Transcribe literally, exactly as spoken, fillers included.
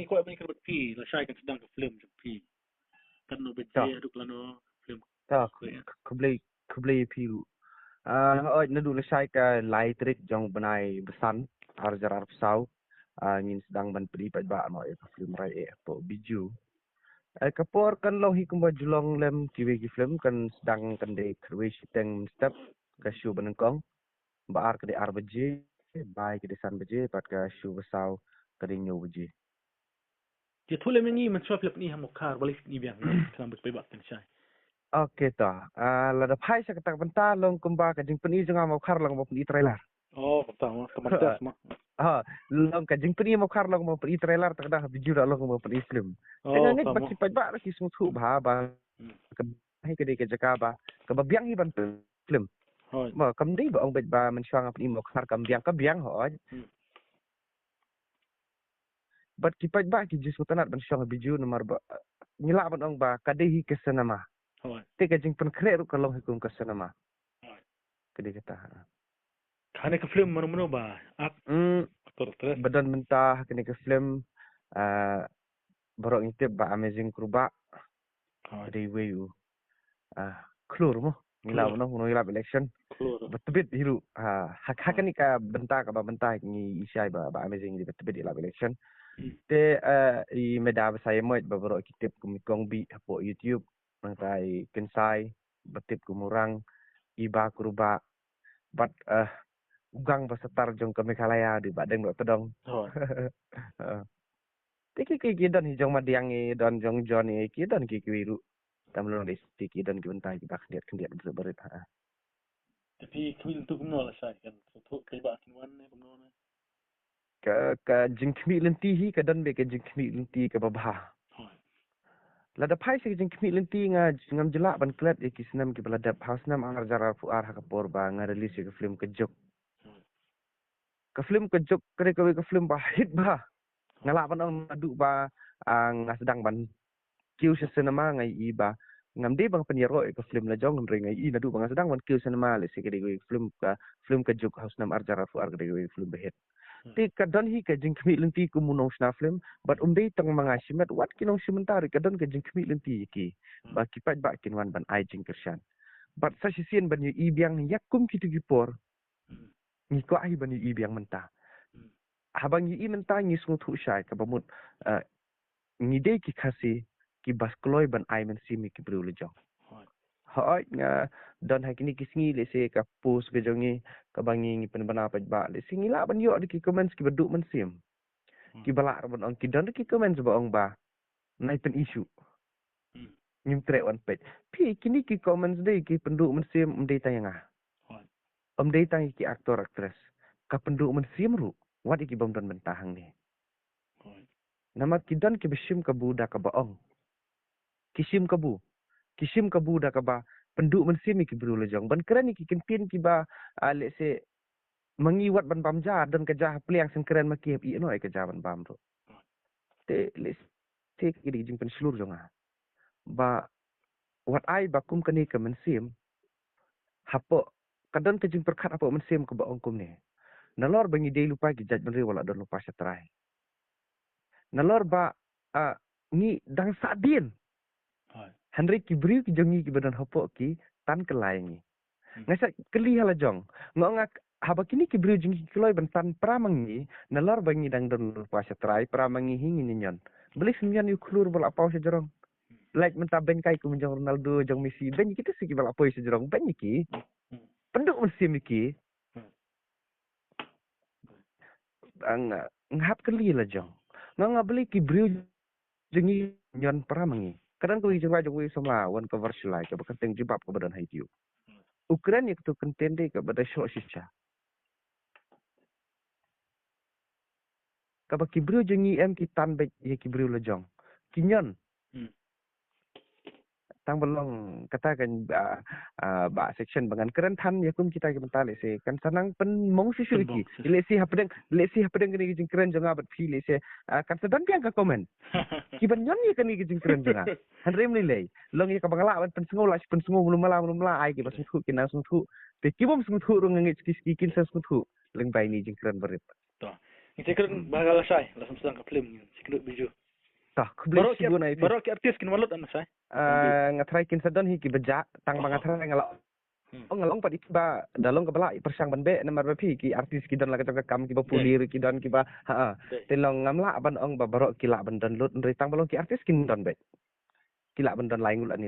Ngi kwah ban ïakren bad phi, lashai kan sdang ka film jong phi. Katno baje haduh lano film? Ta, khublei, khublei ïa phi ruh. Ah, hooid, naduh lashai ka lai tarik jong u bnai ba san, ar hajar arphew saw. Ah, ngin sdang ban plie paidbah noh ïa ka film Rai eh hapoh Bijou. Eh, ka por kan long hi kumba ju long lem kiwei ki film, kan sdang kan dei khatwei shiteng mynstep ka show ba nyngkong. Ba ar ka dei ar baje, ba lai ka dei san baje, bad ka show ba saw ka dei hynñiew baje. Ïathuh lem ïa ngi, mynshuwa phi la pyni ha Mawkhar, balei phi pyni biang, khnang ba phi ba phin shai. Okay ta. Ah, lada phai sha kata ka bynta long kumba ka jingpyni jong nga ha Mawkhar long ba pyni trailer. Oh, kata ma, ka mynta ma. Ha, long ka jingpyni ha Mawkhar long ba pyni trailer, ta ka dang ha Bijou ruh long ba pyni film. Te nga ngeit ba ki paidbah ruh ki sngewthuh bha ba Hmm. ka hi ka dei ka jaka ba kaba biang hi ban film. Hooid. Ba kam dei ba ong beit ba mynshuwa nga pyni Mawkhar kam biang, ka biang hooid. Hmm. Bad ki paidbah ki ju sngewtynnat ban shong ha Bijou namar ba, eh, ngi lah ban ong ba ka dei hi ka cinema. Hooid. Te ka jingpynkhreh ruh ka long hi kum ka cinema. Hooid. Ka dei kata. Kane ka film mano mano ba ak? Hmm. Actor, actress. Ba don mynta ha kane ka film, ah, baroh ngi tip ba Amazing Kurbah. Hooid. Ka dei iwei u, ah, khlur mo. Ngi lah Khlur. Mano mano ïalap election. Khlur. Ba tbit hi ruh. Ha, ha, ha Hooid. Kane ka bynta kaba mynta ngi i shai ba, ba Amazing hi ba tbit ïalap election. Hmm. Te, eh, i Meda Basaiawmoit ba baroh ki tip kum i Kong Bih hapoh YouTube. Nangta i Kynsai ba tip kum u Rang, i Bah Kurbah, bad, eh, u gang ba satar jong ka Meghalaya dei Bah Deng Dohtdong. Hooid. Eh. Te ki, ki, ki don hi jong Madiang i, don jong John i, ki don ki, ki ruh. Tam long dei ki, ki don ki bynta kiba khyndiat khyndiat barit barit, ha. Te phi khmih lynti kumno lashai, kan sngewthuh paidbah kin wan ne kumno ne? Ka, ka jingkhmih lynti hi ka don beit ka jingkhmih lynti kaba bha. Hooid. Lada phai sha ka jingkhmih lynti nga, ngam ju lah ban klet ïa ki snem kiba la dep, ha u snem ar hajar arphew ar ha ka por ba nga release ïa ka film Ka Juk. Hooid. Ka film Ka Juk ka dei kawei ka film ba hit bha. Nga lah ban ong naduh ba, ah, nga sdang ban kiew sha cinema nga ïohi ba ngam dei ba nga pynïaroh ïa ka film la jong, hynrei nga ïohi naduh ba nga sdang ban kiew cinema, lehse ka dei kawei ka film, ka film Ka Juk ha u snem ar hajar arphew ar ka dei kawei ka film ba hit. Hmm. Te ka don hi ka jingkhmih lynti kum u nongshna film, bad um dei tang ma nga shimet, wat ki nongshim bynta ruh ka don ka jingkhmih lynti ïa ki. Hmm. Ba ki paidbah kin wan ban ai jingkyrshan. Bad sa shisien ban ïohi biang ïa kum kito ki por, hmm, ngi kwah hi ban ïohi biang mynta. Hmm. Haba ngi ïohi mynta ngi sngewthuh shai kaba mut, eh, ngi dei ki Khasi kiba kloi ban ai mynsiem ïa ki briew la jong. Hooid. Hooid, nga don ha kine ki sngi lehse ka post ka jong ngi kaba ngi, ngi pynbna paidbah, lehse ngi lah ban ïoh da ki comments kiba duh mynsiem. Hmm. Kiba lah ruh ban ong, ki don ruh ki comments ba ong ba nai pyn-issue. Hmm. Ngim treh wan peit. Phi, kine ki comments dei ki pynduh mynsiem, ym dei tang ïa nga. Hooid. Ym dei tang ïa ki actor actress. Ka pynduh mynsiem ruh wat ïa ki bym don bynta hangne. Hooid. Namar ki don kiba shim kabu da kaba ong. Ki shim kabu. Ki shim kabu da kaba pynduh mynsiem ïa ki briew la jong. Ban kren ïa ki kyntien kiba, ah, lehse ma ngi wat ban bam ja, don ka ja ha pliang, shen kren ma ki hap ïeh noh ïa ka ja ban bam ruh. Te lehse ka dei ka jingpynshlur jong nga ba wat ai ba kum kane ka mynsiem hapoh, ka don ka jingpyrkhat hapoh mynsiem kaba ong kumne. Nalor ba ngi dei lypa ki jaitbynriew wat la don lypa sha trai. Nalor ba, ah, ngi dang sahdien. Hooid. Hynrei ki briew ki jong ngi kiba don hapoh ki tan kylla ïa ngi. Hmm. Nga sa kylli ha la jong. Nga ong nga, haba kine ki briew jong ngi ki kloi ban tan para ma ngi, nalor ba ngi dang don lypa sha trai, para ma ngi hi ngin ïa ñion. Balei phim ñion ïa u khlur ba la paw sha jrong? Hmm. Lait mynta beiñ kai kum jong Ronaldo, jong Messi, beiñ ïa kito sa kiba la poi sha jrong, beiñ ïa ki. Hmm. Pynduh mynsiem ïa ki. Hmm. Nga, nga hap kylli la jong. Nga ong balei ki briew jong ngi ñion para ma ngi. Ka don kawei ka jingrwai jong uwei u samla, wan ka Varshalai, kaba kyrteng Jubab kaba don ha YouTube. U kren ïa kato ka kyntien dei kaba da shoh shisha. Kaba ki briew jong ngi em ki tan beit ïa ki briew la jong. Ki ñion. Hmm. Tang ba long kata kan, ah, ah, ba section ba ngan kren than ïa kum kita ki bynta lehse kan sa nang pynmong shuh shuh ïa ki. Pynmong shuh. Lehse hapdeng, lehse hapdeng kane ka jingkren jong nga bad phi lehse, ah, kan sa don biang ka comment kiban ñion ïa kane ka jingkren jong nga. Hynrei ym lei lei. Long ïa kaba nga lah ban pynsngew lah shu pynsngew, mano mala mano mala, ai kiba sngewthuh kin nang sngewthuh. Te ki bym sngewthuh ruh nga ngeit shisha kin sa sngewthuh lyngba ine i jingkren barit. To. Secret ba ka la shai la sam sang ka film ni secret biju. Ta khublei shibun ai. Baroh ki artist kin wan lut am shai. Nga trai kin sa don hi ki ba ja tang ba nga trai nga la ong nga long pat ba da long ka ba la i pyrshang ban beh namar ba phi ki artist ki don la ka jong ka kam ki ba puli ri ki don ki ba ha. Te long ngam lah ban ong ba baroh ki lah ban don lut nri tang ba long ki artist kin don beh. Ki lah ban don lai ngut ani